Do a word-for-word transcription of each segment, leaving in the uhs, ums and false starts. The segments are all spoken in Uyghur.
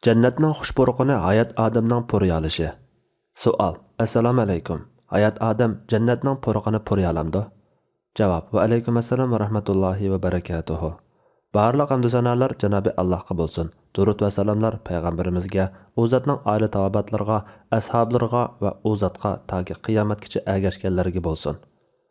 جەننەتنىڭ خۇش پۇرىقىنى ھايات ئادەمنىڭ پۇرىيالىشى. سوئال: ئەسسالامۇ ئەلەيكۇم. ھايات ئادەم جەننەتنىڭ پۇرىقىنى پۇرىيالامدۇ؟ جاۋاب: ۋەئەلەيكۇم ئەسسالام ۋە رەھمەتۇللاھى ۋە بەرەكاتۇھۇ. بارلىق ھەمدۇ سانالار جانابى ئاللاھقا بولسۇن. دۇرۇد ۋە سالاملار پەيغەمبىرىمىزگە، ئۇ زاتنىڭ ئائىلە تاۋابىئاتلىرىغا، ئەسھابلىرىغا ۋە ئۇ زاتقا تاكى قىيامەتكىچە ئەگەشكەنلەرگە بولسۇن.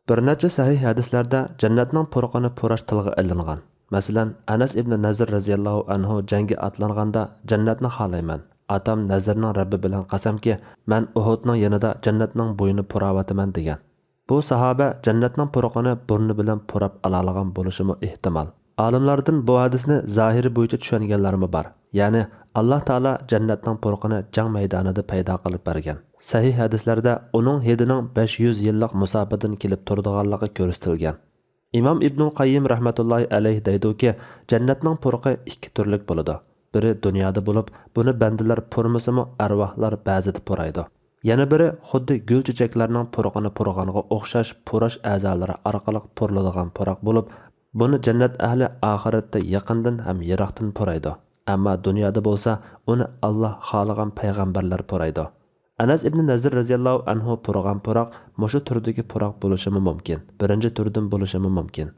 بىر نەچچە سەھىھ ھەدىسلەردە جەننەتنىڭ پۇرىقىنى پۇراش تىلغا ئېلىنغان. مەسىلەن، ئەنەس ئىبنى نەزىر رەزىياللاھۇ ئەنھۇ جەڭگە ئاتلانغاندا جەننەتنى خالايمەن. ئاتام نەزىرنىڭ رەببى بىلەن قەسەمكى، مەن ئۇھۇدنىڭ يېنىدا جەننەتنىڭ بۇيىنى پۇراۋاتىمەن دېگەن. بۇ ساھابە جەننەتنىڭ پۇرىقىنى بۇرنى بىلەن پۇراپ ئالالىغان بولۇشىمۇ ئېھتىمال. ئالىملاردىن بۇ ھەدىسنى زاھىرى بويىچە چۈشەنگەنلەرمۇ بار. يەنى، ئاللاھ تائالا جەننەتنىڭ پۇرىقىنى جەڭ مەيدانىدا پەيدا قىلىپ بەرگەن. سەھىھ ھەدىسلەردە ئۇنىڭ ھىدىنىڭ بەش يۈز يىللىق مۇساپىدىن كېلىپ تۇرىدىغانلىقى كۆرسىتىلگەن. ئىمام ئىبنۇل قەييىم رەھمەتۇللاھى ئەلەيھ دەيدۇكى، جەننەتنىڭ پۇرىقى ئىككى تۈرلۈك بولىدۇ. بىرى دۇنيادا بولۇپ، بۇنى بەندىلەر پۇرمىسىمۇ، ئەرۋاھلار بەزىدە پۇرايدۇ. يەنە بىرى خۇددى گۈل چېچەكلەرنىڭ پۇرىقىنى پۇرىغانغا ئوخشاش پۇراش ئەزالىرى ئارقىلىق پۇرىلىدىغان پۇراق بولۇپ، بۇنى جەننەت ئەھلى ئاخىرەتتە يېقىندىن ھەم يىراقتىن پۇرايدۇ. ئەمما دۇنيادا بولسا ئۇنى ئاللاھ خالىغان پەيغەمبەرلەر پۇرايدۇ. ئەنەس ئىبنى نەزىر رەزىياللاھۇ ئەنھۇ پۇرىغان پۇراق مۇشۇ تۈردىكى پۇراق بولۇشىمۇ مۇمكىن، بىرىنچى تۈردىن بولۇشىمۇ مۇمكىن.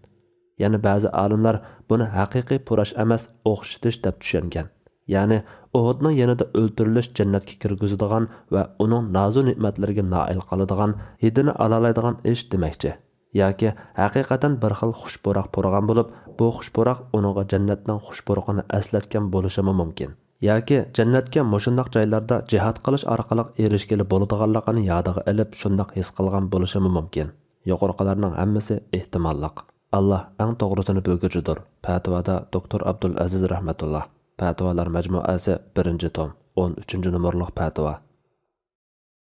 يەنە بەزى ئالىملار بۇنى ھەقىقىي پۇراش ئەمەس، ئوخشىتىش دەپ چۈشەنگەن. يەنى ئۇھۇدنىڭ يېنىدا ئۆلتۈرۈلۈش جەننەتكە كىرگۈزىدىغان ۋە ئۇنىڭ نازۇ نېمەتلىرىگە نائىل قالىدىغان، ھىدىنى ئالالايدىغان ئىش دېمەكچى. ياكى ھەقىقەتەن بىر خىل خۇش پۇراق پۇرىغان بولۇپ، بۇ خۇش پۇراق ئۇنىڭغا جەننەتنىڭ خۇش پۇرىقىنى ئەسلەتكەن بولۇشىمۇ مۇمكىن. ياكى جەننەتكە مۇشۇنداق جايلاردا جىھاد قىلىش ئارقىلىق ئېرىشكىلى بولىدىغانلىقىنى يادىغا ئېلىپ، شۇنداق ھېس قىلغان بولۇشىمۇ مۇمكىن. يۇقىرىقىلارنىڭ ھەممىسى ئېھتىماللىق. ئاللاھ ئەڭ توغرىسىنى بىلگۈچىدۇر. پەتىۋادا دوكتور ئابدۇل ئەزىز رەھمەتۇللا. پەتىۋالار مەجمۇئەسى، بىرىنچى توم، ئون ئۈچىنچى نومۇرلۇق پەتىۋا.